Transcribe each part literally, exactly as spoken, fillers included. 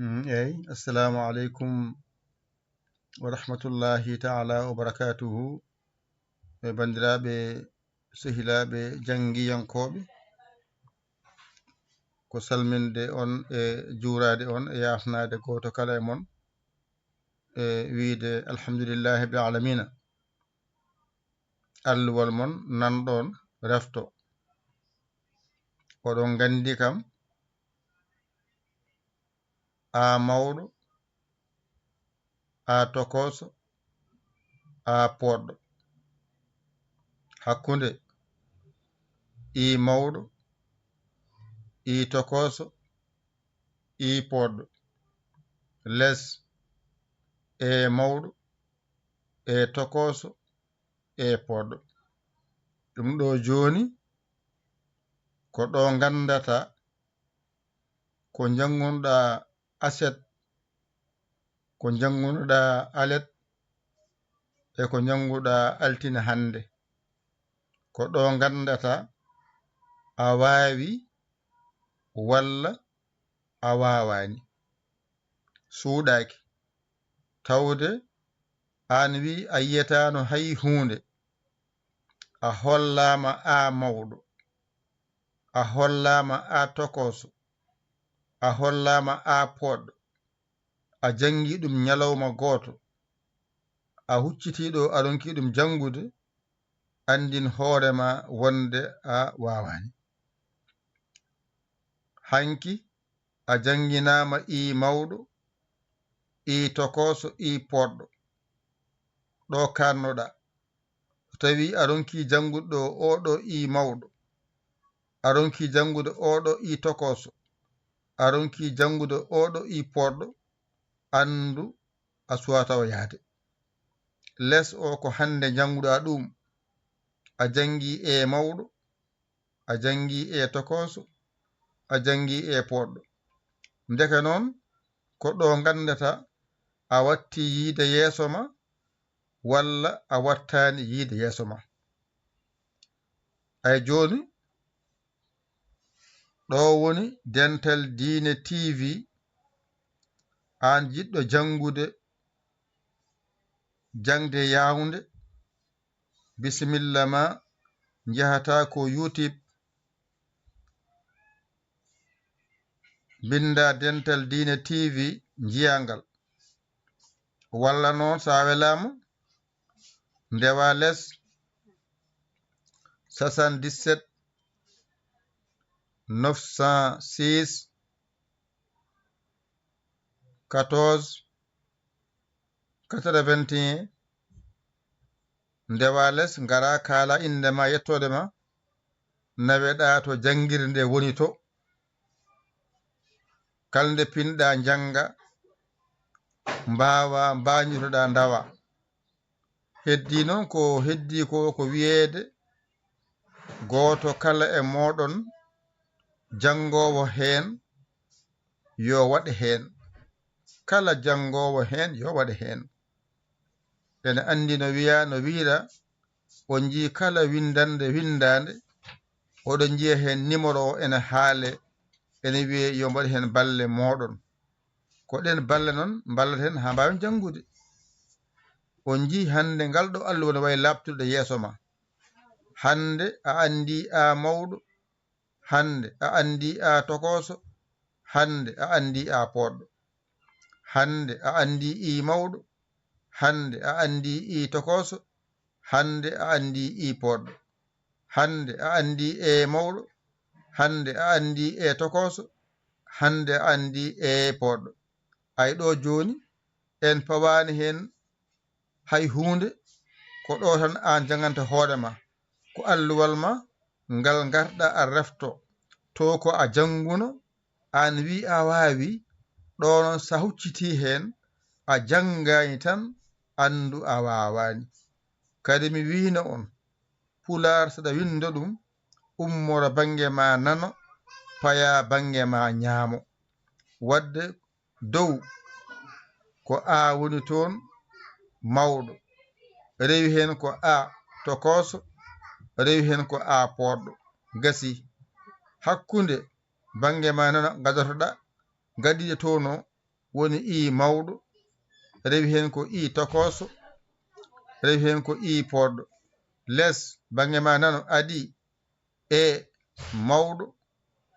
Mm, eyi, assalamu aleykum wa rahmatullahi taala wa barakatuhu. E banndiraaɓe, sehilaaɓe, janngiyankooɓe, ko salminde on e juuraade on e yaafnaade gooto kala e mon e wiyde alhamdulillahi rabbil alamina. Alluwal mon nanɗon refto. Oɗon nganndi kam, a mawɗo, a tokooso, a poɗɗo. Hakkunde i mawɗo, i tokooso, i poɗɗo. Les e mawɗo, e tokooso, e poɗɗo. Ɗum ɗo jooni, ko ɗo nganndata ko njanngunoɗaa aset, ko njanngunoɗaa alet, e ko njannguɗaa altine hannde. Ko ɗo nganndata a waawi walla a waawaani. Suuɗaaki. Tawde aan wi a yiyataano hay huunde. A hollaama a mawɗo. A hollaama a tokooso. A hollaama a poɗɗo. A janngi ɗum ñalawma gooto. A hucciti ɗo a ronki ɗum janngude, anndin hoore ma wonde a waawaani. Hanki a jannginaama i mawɗo, i tokooso, i poɗɗo. Ɗo kaannoɗaa. So tawii a ronkii janngude ɗo ooɗo i mawɗo, a ronkii janngude ooɗo i tokooso, a ronkii janngude ooɗo i poɗɗo, anndu a suwaa tawa yahde. Les o ko hannde njannguɗaa ɗum. A janngii e mawɗo, a janngii e tokooso, a janngii e poɗɗo. Ndeke noon, ko ɗo nganndata a watti yiyde yeeso ma walla a wattaani yiyde yeeso ma. Ay jooni, ɗo woni Dental Diine T V, aan jiɗɗo janngude jaŋde yaawnde, bisimilla ma, njahataa ko YouTube, mbinndaa Dental Diine T V, njiyaa ngal. Walla noon, so a welaama, ndewaa les, soixante-dix-sept, neuf cent six, quatorze, quatre-vingt-un, ndewaa les, ngaraa, kaalaa innde ma, yettoode ma, naweɗaa to janngirde nde woni to. Kala nde pinɗaa njannga, mbaawaa, mbaañitoɗaa, ndawaa. Heddii noon ko heddii ko, ko wiyeede gooto kala e mooɗon janngoowo heen yo waɗ heen. Kala janngoowo heen yo waɗ heen. Ene anndi no wiyaa, no wiyra, on njii kala winndannde winndaande, oɗon njiya heen nimoro o ene haale, ene wiyee yo mbaɗ heen balle mooɗon. Ko ɗeen balle noon mballata en haa mbaawen janngude. On njii hannde ngal ɗo alluwa no wayi laaɓtude yeeso ma. Hannde a anndii a mawɗo, hannde a anndii a tokooso, hannde a anndii a poɗɗo. Hannde a anndii i mawɗo, hannde a anndii i tokooso, hannde a anndii i poɗɗo. Hannde a anndii e mawɗo, hannde a anndii e tokooso, hannde a anndii e poɗɗo. Ay ɗo jooni, en pawaani heen hay huunde, ko ɗo tan aan jannganta hoore ma. Ko alluwal ma ngal ngarɗa a refto. To ko a jannguno, aan wi a waawi, ɗo noon so a huccitii heen, a janngaani tan, anndu a waawaani. Kadi mi wiino on, Pulaar saɗa winnda ɗum, ummora bannge ma nano, paya bannge ma ñaamo. Wadde dow ko a woni toon mawɗo, rewi heen ko a tokooso, rewi heen ko a poɗɗo. Gasi. Hakkunde bannge ma nano ngadotoɗaa, gadiiɗo toon o, woni i mawɗo, rewi heen ko i tokooso, rewi heen ko i pooɗɗo. Les, baŋnge ma nano, adi, e mawɗo,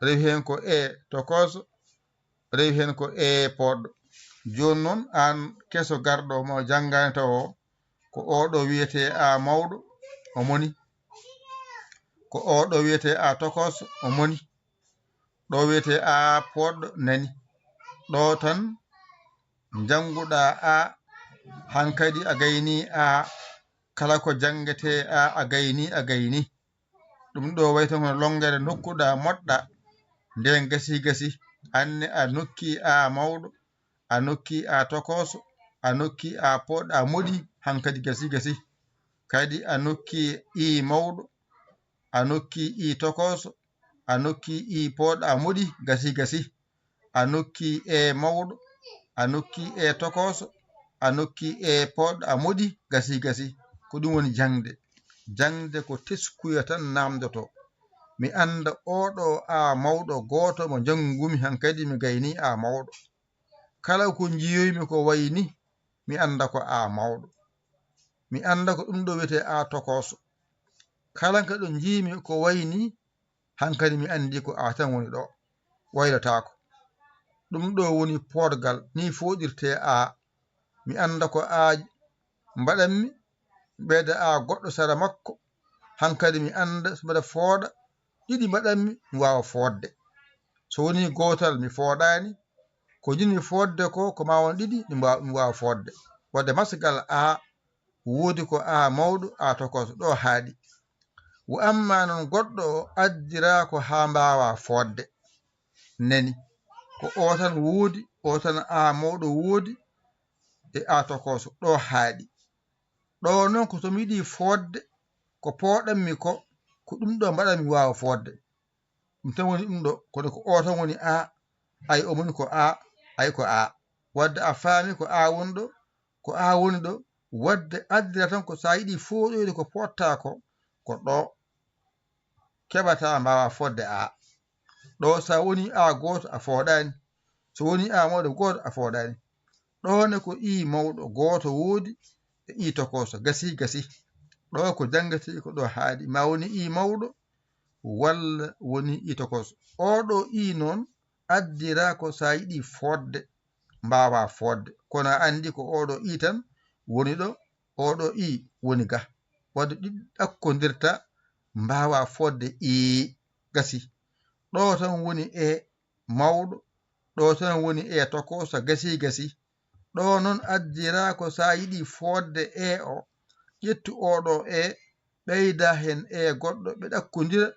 rewi heen ko e tokooso, rewi heen ko e pooɗɗo. Jooni noon, aan keso garɗo mo janngaani tawo, ko oɗo wiyetee a mawɗo, o moni. Ko oɗo wiyetee a tokooso, o moni. Ɗo wiyetee a pooɗɗo, nani. Ɗo tan njannguɗaa a, hankadi a gaynii a, kala ko janngetee a, a gaynii, a gaynii. Ɗum ɗo wayi tan hono lonngere nokkuɗaa moɗɗa, ndeen gasii, gasii. Aan ne a nokkii a mawɗo, a nokkii a tokooso, a nokkii a pooɗɗo, a moɗii, hankadi gasii, gasii. Kadi a nokkii i mawɗo, a nokkii i tokooso, a nokkii i pooɗɗo, a moɗii, gasii, gasii. A nokkii e mawɗo, a nokkii e tokooso, a nokkii e pooɗɗo, a moɗii, gasii, gasii. Ko ɗum woni jaŋde. Jaŋde ko teskuya tan naamndotoo. Mi annda oɗo a mawɗo gooto mo njanngumi hankadi mi gaynii a mawɗo. Kala ko njiyoymi ko wayi ni, mi annda ko a mawɗo. Mi annda ko ɗum ɗo wiyetee a tokooso. Kala ko ɗo njiimi ko wayi ni, hankadi mi anndi ko a tan woni ɗo. Waylotaako. Ɗum ɗo woni poodgal, ni fooɗirtee a. Mi annda ko a mbaɗanmi, ɓeyda a goɗɗo sara makko, hankadi mi annda so mbaɗa fooɗa, ɗiɗi mbaɗanmi, mi waawa fooɗde. So wonii gootal, mi fooɗaani. Ko njiɗmi fooɗde ko, ko maa won ɗiɗi, mi waawa, mi waawa fooɗde. Waɗde masgal a, woodi ko a mawɗo, a tokooso, ɗo haaɗi. Wa amma noon goɗɗo o addiraa ko haa mbaawaa fooɗde. Nani, ko o tan woodi, o tan a mawɗo woodi, e a tokooso, ɗo haaɗi. Ɗo noon ko so mi yiɗi fooɗde, ko pooɗanmi ko, ko ɗum ɗo mbaɗanmi waawa fooɗde. Ɗum tan woni ɗum ɗo, kono ko o tan woni a, ay o moni ko a, ay ko a. Waɗde a faami ko a woni ɗo, ko a woni ɗo, waɗde addira tan ko so a yiɗi fooɗoyde ko pooɗtaa ko, ko ɗo keɓataa mbaawaa fooɗde a. Ɗo so a woni a gooto a fooɗaani, so woni a mawɗo gooto a fooɗaani. Ɗo ne ko i mawɗo gooto woodi e i tokooso, gasii, gasii. Ɗo ko janngetee ko ɗo haaɗi, ma woni i mawɗo walla woni i tokooso. Oɗo i noon addiraa ko so a yiɗi fooɗde, mbaawaa fooɗde. Kono a anndi ko oɗo i tan woni ɗo, oɗo i woni ga. Waɗde ɗiɗi ɗakkondirta, mbaawaa fooɗde i, gasii. Ɗo tan woni e mawɗo, ɗo tan woni e tokooso, gasii, gasii. Ɗo noon addiraa ko so a yiɗi fooɗde e o, ƴettu oɗo e, ɓeyda heen e goɗɗo, ɓe ɗakkondira,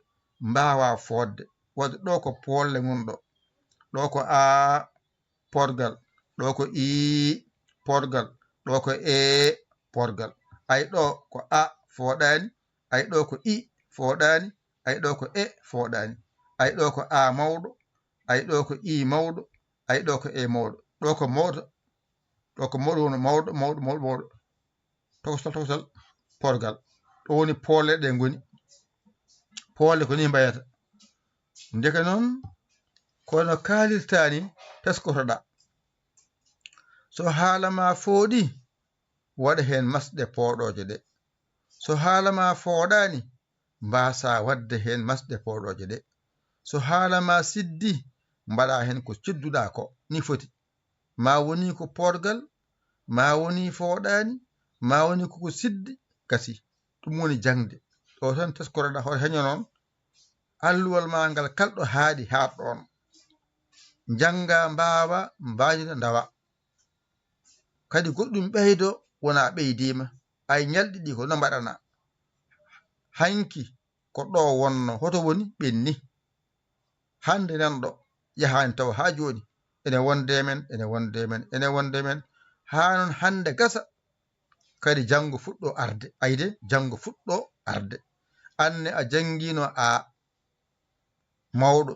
mbaawaa fooɗde. Waɗde ɗo ko poolle ngon ɗo. Ɗo ko a, poodgal, ɗo ko i, poodgal, ɗo ko e, poodgal. Ay ɗo ko a fooɗaani, ay ɗo ko i fooɗaani, ay ɗo ko e fooɗaani. Ay ɗo ko a mawɗo, ay ɗo ko i mawɗo, ay ɗo ko e mawɗo. Ɗo ko mawɗo, ɗo ko mawɗo woni mawɗo, mawɗo, mawɗo, mawɗo. Tokosal, tokosal, poodgal. Ɗo woni poole ɗe ngoni. Poole ko ni mbayata. Ndeke noon, kono kaalirtaa ni, teskotoɗaa. So haala ma fooɗi, waɗa heen masɗe pooɗooje ɗe. So haala ma fooɗaani, mbaasaa waɗde heen masɗe pooɗooje ɗe. So haala ma siddi, mbaɗaa heen ko cedduɗaa ko, ni foti. Ma woni ko poodgal, ma woni fooɗaani, ma woni ko ko siddi, gasi. Ɗum woni jaŋde. Ɗo tan teskoroɗaa hoore heño noon, alluwal ma ngal kal ɗo haaɗi haaɗ ɗoon. Njannga, mbaawa, mbaajina, ndawa. Kadi goɗɗum ɓeydo wona ɓeydiima, ay ñalɗi ɗi ko no mbaɗana. Hanki ko ɗo wonno, hoto woni ɓenni. Hannde nanɗo yahaani taw haa jooni, ene wonde men, ene wonde men, ene wonde men, haa noon hannde gasa, kadi janngo fuɗɗo arde. Ayde, janngo fuɗɗo arde. Anne a janngino a mawɗo,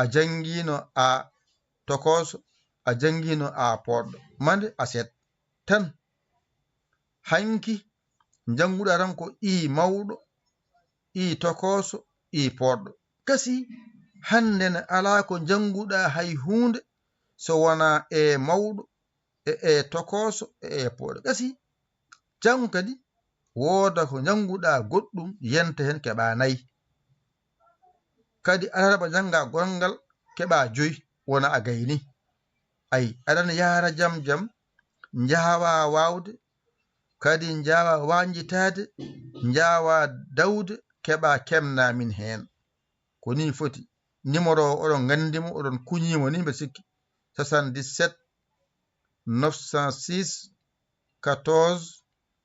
a janngino a tokooso, a janngino a poodɗo. Mande a seet tan. Hanki njannguɗaa tan ko i mawɗo, i tokooso, i poodɗo. Gasi, hannde ne alaa ko njannguɗaa hay huunde, so wonaa e mawɗo, e e tokooso, e e pooɗo. Gasi, janngo kadi wooda ko njannguɗaa goɗɗum, yenta heen keɓaa nayi. Kadi alarba njanngaa goɗngal, keɓaa joyi, wona a gayni. Ay, aɗan yahra jam jam, njaawaa waawde, kadi njaawaa wañjitaade, njaawaa dawde, keɓaa kemnaa min heen. Ko nii foti. Numéro o, oɗon nganndi mo, oɗon kuñii mo nii, mbeɗa sikki. Soixante-dix-sept neuf cent six quatorze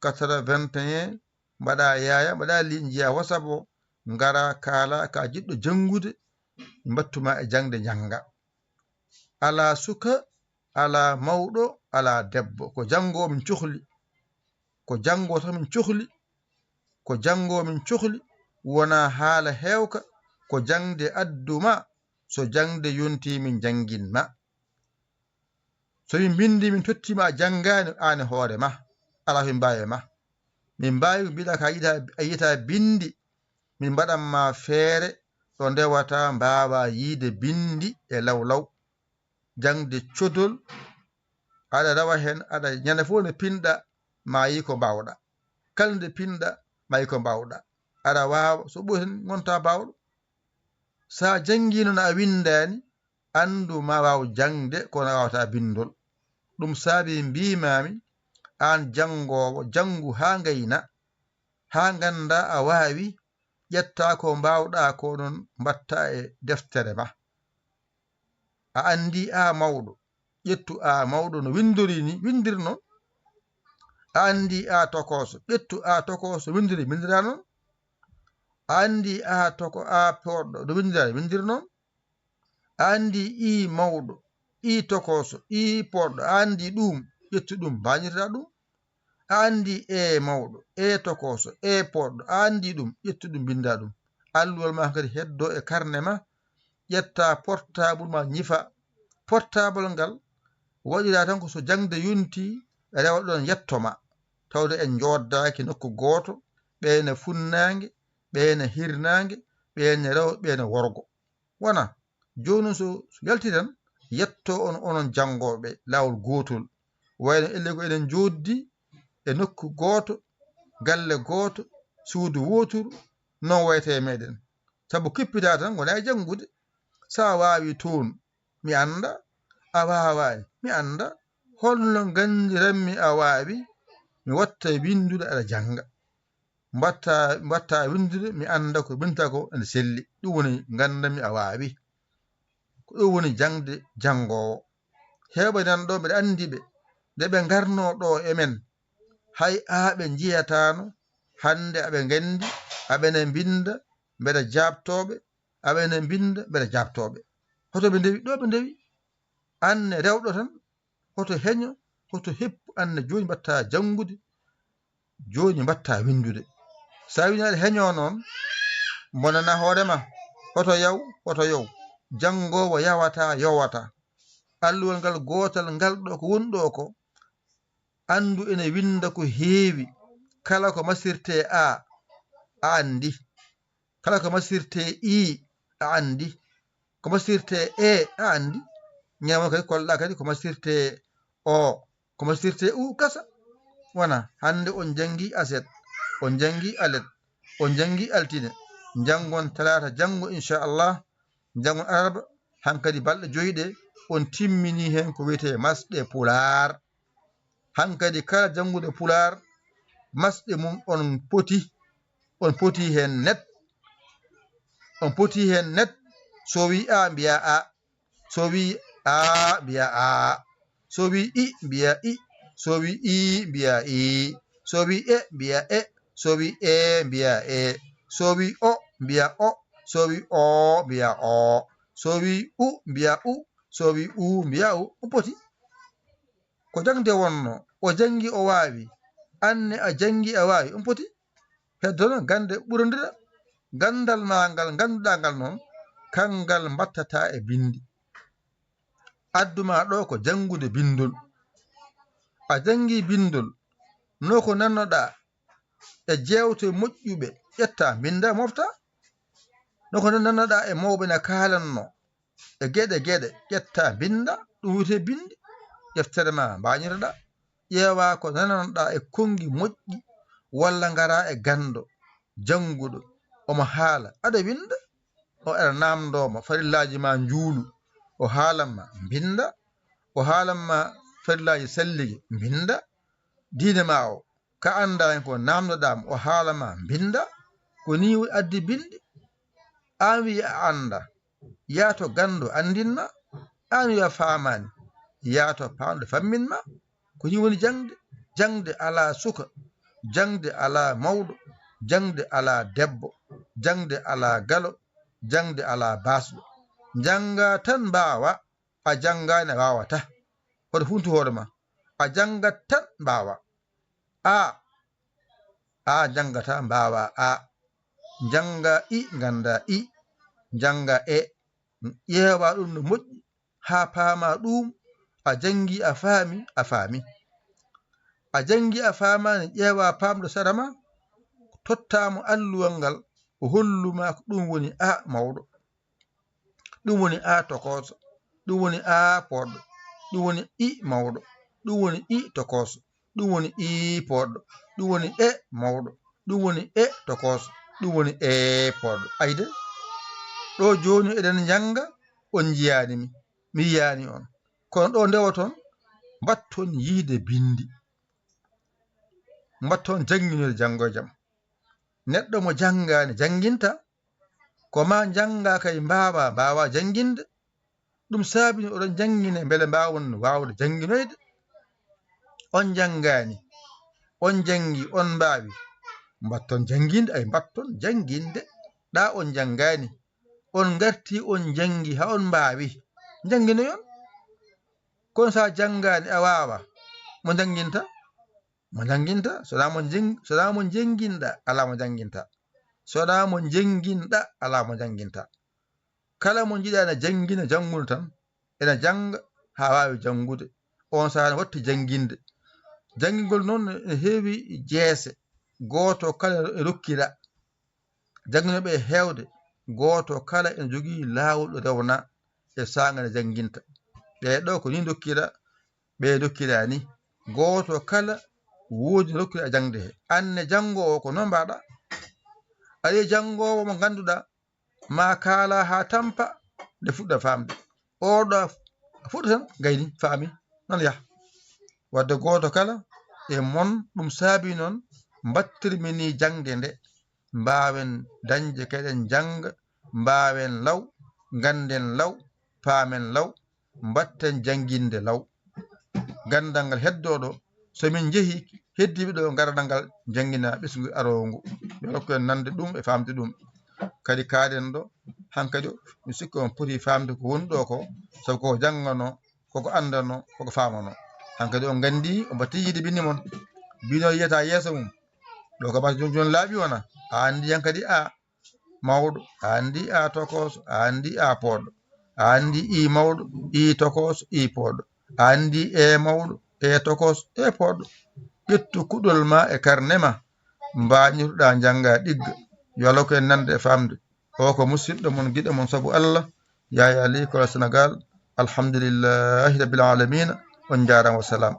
quatre-vingt-un, mbaɗa yaaya, mbaɗa li-, njiya WhatsApp o, ngara kaala ka jiɗɗo janngude, mbattuma e jaŋde, njannga. Alaa suka, alaa mawɗo, alaa debbo. Ko janngoowo min cohli. Ko janngoowo tan min cohli. Ko janngoowo min cohli. Wonaa haala heewka. Ko jaŋde adduma. So jaŋde yontii, min njanngin ma. So min mbinndi, min tottii ma, a janngaani aan e hoore ma. Alaa ko min mbaawi e ma. Min mbaawi ko mbiɗa ka yiɗa, a yiɗa binndi. Min mbaɗan ma feere ɗo ndewata mbaawa yiide binndi e law law. Jaŋde codol, aɗa rawa heen, aɗa ñande fof nde pinɗa, ma yi ko mbaawɗa. Kala nde pinɗa, ma yi ko mbaawɗa. Aɗa waawa, so ɓuri tan ngonta baawɗo. So a janngi noon a winndaani, anndu ma waaw jaŋde, kono a waawata binndol. Ɗum saabi mbiimaami, aan janngoowo, janngu haa ngayna, haa ngannda a waawi, ƴetta ko mbaawɗa ko noon mbatta e deftere ma. A anndi a mawɗo, ƴettu a mawɗo no winndori ni, winndir noon. A anndi a tokooso, ƴettu a tokooso winndiri, winndira noon. A anndi a toko-, a pooɗɗo no winndira, winndir noon. A anndi i mawɗo, i tokooso, i pooɗɗo, a anndi ɗum, ƴettu ɗum, mbañirta ɗum. A anndi e mawɗo, e tokooso, e pooɗɗo, a anndi ɗum, ƴettu ɗum, mbinnda ɗum. Alluwal ma kadi heddo e karne ma, ƴetta portable ma, ñifa. Portable ngal waɗira tan ko so jaŋde yonti, rewa ɗon yetto ma. Tawde en njooɗdaaki nokku gooto, ɓeene funnaange, ɓeene hirnaange, ɓeene rewɓe, ɓeene worgo. Wona, jooni so, so yalti tan, yetto on, onon janngooɓe laawol gootol. Wayno elle ko eɗen njooɗdi e nokku gooto, galle gooto, suudu wooturu, noon wayata e meɗen. Sabu kippita tan, ngona e janngude. So a waawi toon, mi annda, a waawaani, mi annda. Holno nganndiranmi a waawi? Mi watta winndude aɗa jannga. Mbatta, mbatta winndude, mi annda ko winnta ko ene selli. Ɗum woni nganndanmi a waawi. Ko ɗum woni jaŋde janngoowo. Heewɓe nan ɗo, mbeɗa anndi ɓe. Nde ɓe ngarnoo ɗo e men, hay aa ɓe njiyataano, hannde aɓe nganndi, aɓene mbinnda, mbeɗa jaaɓtooɓe, aɓene mbinnda, mbeɗa jaaɓtooɓe. Hoto ɓe ndewi? Ɗo ɓe ndewi. Aan ne rewɗo tan, hoto heño, hoto heppu, aan ne jooni mbatta janngude, jooni mbatta winndude. So a winndi aɗa heño noon, bonana hoore ma. Hoto yaw, hoto yow. Janngoowo yawata, yowata. Alluwal ngal gootal ngal ɗo ko woni ɗo ko, anndu ene winnda ko heewi. Kala ko masirtee a, a anndi. Kala ko masirtee i, a anndi. Ko masirtee e, a anndi. Ñaamo kadi, kolɗa kadi ko masirtee o, ko masirtee u, kasa. Wona, hannde on njanngi aset, on njanngi alet, on njanngi altine, njanngon talaata, janngo, inchallah, njanngon alarba, hankadi balɗe joyi ɗe, on timmini heen ko wiyetee masɗe pulaar. Hankadi kala jannguɗo pulaar, masɗe mum on poti, on poti heen net, on poti heen net. So wi a, mbiya a. So wi a, mbiya a. So wi i, mbiya i. So wi i, mbiya i. So wi e, mbiya e. So wi e, mbiya e. So wi o, mbiya o. So wi o, mbiya o. So wi u, mbiya u. So wi u, mbiya u. On poti. Ko jaŋde wonno, o janngi, o waawi. Aan ne a janngi, a waawi. On poti. Heddono gannde ɓurondira. Ganndal ma ngal, ngannduɗaa ngal noon, kanngal mbattata e binndi. Addu ma ɗo ko janngude binndol. A janngi binndol, no ko nannoɗaa e jeewte moƴƴuɓe, ƴetta, mbinnda, mofta. No ko nannoɗaa e mawɓe na kaalanno e geɗe geɗe, ƴetta, mbinnda, Ɗum wiyetee binndi. Deftere ma mbaañotoɗaa, ƴeewaa ko nananoɗaa e konngi moƴƴi, walla ngaraa e ganndo, jannguɗo, omo haala, aɗa winnda. O ara naamndoo ma farillaaji ma njuulu, o haalan ma mbinnda, o haalan ma farillaaji sallige mbinnda, diine ma o ka anndaa heen ko naamndoɗaa mo, o haala ma mbinnda. Ko nii addi binndi. Aan wiya a anndaa, yaa to ganndo anndin ma. Aan wiya a faamaani, yaa to paamɗo fammin ma. Ko nii woni jaŋde. Jaŋde alaa suka, jaŋde alaa mawɗo, jaŋde alaa debbo, jaŋde alaa galo, jaŋde alaa baasɗo. Njanngaa tan mbaawaa, a janngaani a waawataa. Hoto funtu hoore ma. A janngat tan mbaawaa. A, a njanngataa mbaawaa a. Njanngaa i, nganndaa i. Njanngaa e, ƴeewaa ɗum no moƴƴi, haa paamaa ɗum. A janngii, a faamii, a faamii. A janngii, a faamaani, ƴeewaa paamɗo sera ma, tottaa mo alluwal ngal, o hollu ma ko ɗum woni a mawɗo. Ɗum woni a tokooso. Ɗum woni a pooɗɗo. Ɗum woni i mawɗo. Ɗum woni i tokooso. Ɗum woni i pooɗɗo. Ɗum woni e mawɗo. Ɗum woni e tokooso. Ɗum woni e pooɗɗo. Ayde, ɗo jooni eɗen njannga, on njiyaani mi, mi yiyaani on. Kono ɗo ndewoton, mbatton yiyde binndi. Mbatton jannginoyde janngo e jam. Neɗɗo mo janngaani jannginta, ko ma njanngaa kay mbaawaa, mbaawaa jannginde. Ɗum saabi no oɗon njanngine mbele mbaawon waawde jannginoyde. On njanngaani, on njanngi, on mbaawi, mbatton jannginde, ay mbatton jannginde. Ɗa on njanngaani, on ngarti, on njanngi haa on mbaawi, njannginoyon. Kono so a janngaani, a waawaa, mo njannginta? Mo njannginta? So wonaa mo njeng-, so wonaa mo njannginɗa, alaa mo njannginta. So wonaa mo njannginɗa, alaa mo njannginta. Kala mo njiɗaa ene janngina, jannguno tan, ene jannga haa waawi janngude. On sahaa ne watti jannginde. Janngingol noon ene heewi jeese, gooto kala e rokkira. Jannginooɓe e heewde, gooto kala ene jogii laawol ɗo rewna e saanga nde jannginta. Ɓee ɗo ko nii ndokkira, ɓee ndokkira nii. Gooto kala woodi no rokkira jaŋde he. Aan ne janngoowo ko noon mbaɗa. Aɗa yiya janngoowo mo ngannduɗaa ma kaala haa tampa, nde fuɗɗa faamde. Oɗo a fuɗɗa tan gayni, faami, noon yaha. Wadde gooto kala e mon, ɗum saabi noon mbattirmi nii jaŋde nde. Mbaawen dañde keɗen njannga, mbaawen law, ngannden law, paamen law, mbatten jannginde law. Ganndal ngal heddoo ɗo, so min njehii, heddiiɓe ɗo ngaranal ngal njanngina ɓesngu aroowo ngu. Yo rokku en nande ɗum e faamde ɗum. Kadi kaaɗen ɗo, hankadi mi sikki on poti faamde ko woni ɗo ko, sabu koko jannganoo, koko anndanoo, koko faamanoo. Hankadi on nganndii, on mbattii yiide binndi mon. Bino yiyata yeeso mum. Ɗo ko bata jooni jooni laaɓi wona. A anndi hankadi a mawɗo, a anndi a tokooso, a anndi a pooɗɗo. A anndi i mawɗo, i tokooso, i pooɗɗo. A anndi e mawɗo, e tokooso, e pooɗɗo. Ƴettu kuɗol ma e karne ma, mbaañotoɗaa njannga ɗigga. Yo Allah ko en nande e faamde. O ko musidɗo mon, giɗo mon sabu Allah, Yaya Ly Kolo Sénégal. Alhamdulillahi Rabbil Alamina. On njaaraama, wa salaam.